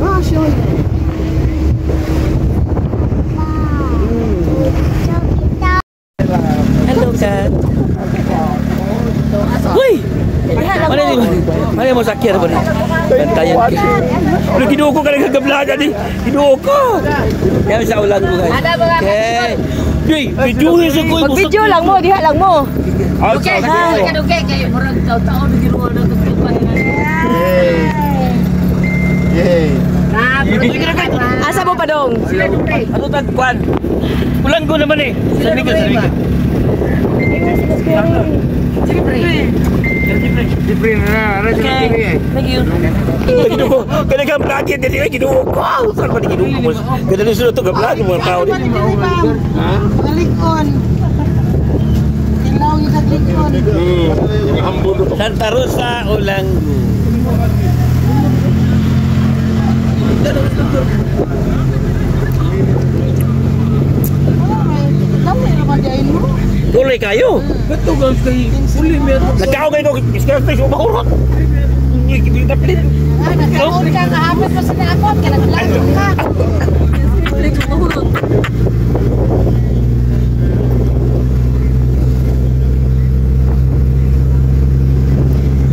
Fashion. Hello, cat. Uy! Mana mo sakir ba ni? Bantayan ka. Pero ginuo ko ka nang gablaga ni. Ginuo ko. Kaya sa ulan ko guys. Okay. Uy, video sa ko. Mag-video lang mo, diha lang mo. Okay. Okay, kay murag taon-taon ginuo na to. Yay! Asa mo pa dong? Ano tagpuan? Ulan ko naman eh. San Miguel, San Miguel. Okay. Thank you. Ginuo. Kada ka vlog dili ay ginuo ko. Saan ba ginuo ko? Kada ni sunod to ka vlog mga tao ni. Malikon. Tilaw yung sa likon. Santa Rosa Olango. Tuloy kayo. Nagkao kayo ko space umahurot. Hindi taplit. Nagkaon ka nga hapon pa sa naakot ka naglago ka.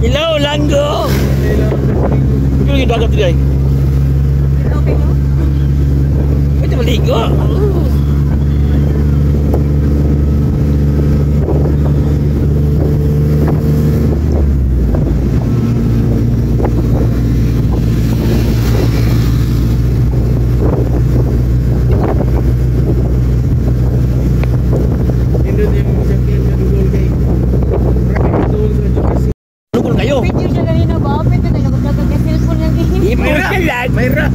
Hello, Langgo. Ito yung dagat nila. Pwede maligo. Lukol kayo. Video siya kanina ba? Pwede na nagkagag ka cellphone lang eh. Mayra.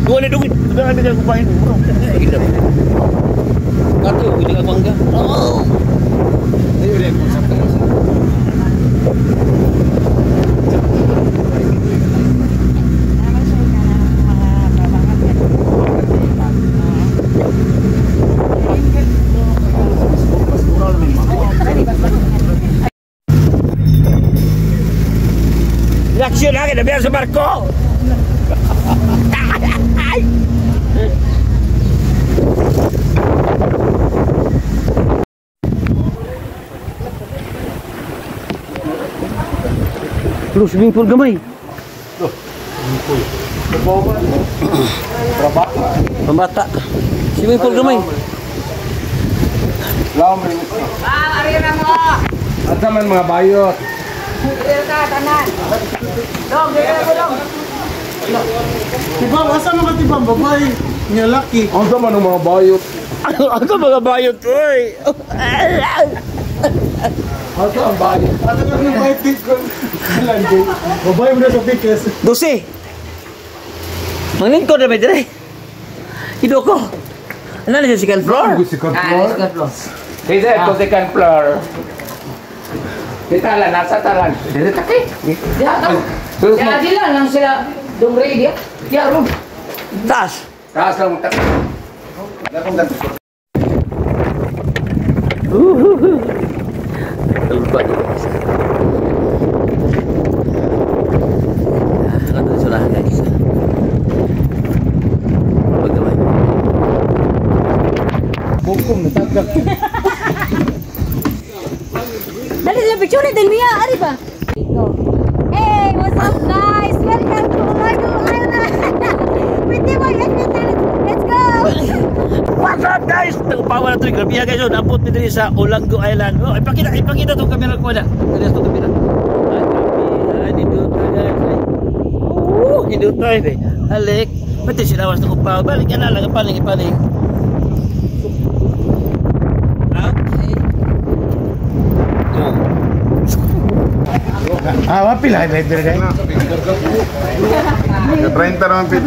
Doon na dugin. Doon kami na kupain. Kato, hindi ka bangga. Oo. Reaksyon na akin, sa barko! Pero swimming pool gamay. Pambata. Swimming pool gamay. At naman mga bayot. Tibam, asa mga tibam? Babae, nga laki. Ang sama ng mga bayot. Ako mga bayot, oy. Asa ang bayot? Asa lang yung bayot ko? Babae mo na sa pikes. 12. Manglingkod na ba dire? Ido ko. Ano na siya second floor? Second floor. Hindi, ito second floor. Di talan, nasa talan. Dito taki. Diha ta. Diha dila lang sila dong ready. Diha ron. Taas. Taas lang taki. Lupa dito guys. Ano ito sulahan guys? Pagkamay. Bukom na tagak. Dali sila picture din niya, ari ba? Go. Hey, what's up guys? Welcome to Olango Island. Pwede mo, let's go. What's up guys? Nagpawa na ito yung grabe guys. Napot ni diri sa Olango Island. Oh, ipakita, ipakita itong kamera ko na. Diri sa kamera. Ay, grabe. Ay, dito tayo guys. Oh, dito tayo eh. Halik. Pati sila was upaw. Balik na lang, ipaling, ipaling. Okay. Oh. Ah, wapila, ay, ay, ay. 30 naman pit.